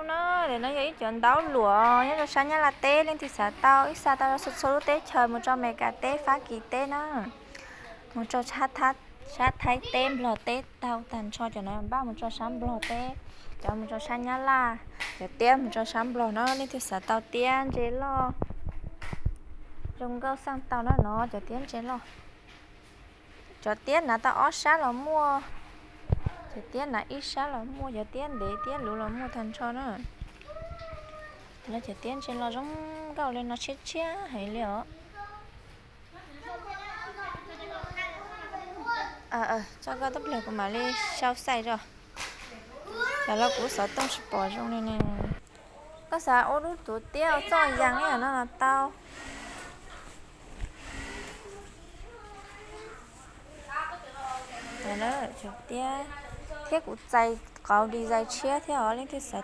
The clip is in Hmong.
No, no yog ib cov ntaub luam nyob rau sab Nyab Laj teb, leej twg xav tau ib xa tau rau txhua txhua lub teb chaws, mus rau Amelikas teb, Fab Kis teb na, mus rau sab Thaib teb, Nplog teb tau tag nrho. Cov no npaj mus rau sab Nplog teb, cov mus rau sab Nyab Laj, cov tiab mus rau sab Nplog no. Leej twg xav tau tiab ntses loj zoo nkauj xaj tau na no, cov tiab ntses loj. Cov tiab hnav tau ob sab los muaj, cov tiab hnav ib sab los muaj, cov tiab ntev tiab luv los muaj tag nrho na. Lawv cov tiab ntses loj zoo nkauj li no, tshiab tshiab heev li os. Tso koj tub plag kuv mam li sau xais tso. Los kuv xov tooj tsis pom zoo li ne. Koj xav ua lub tuv tiab ua txoj yas li no los tau. Thiab kuv txais qauv design tshiab thiab os, leej twg xav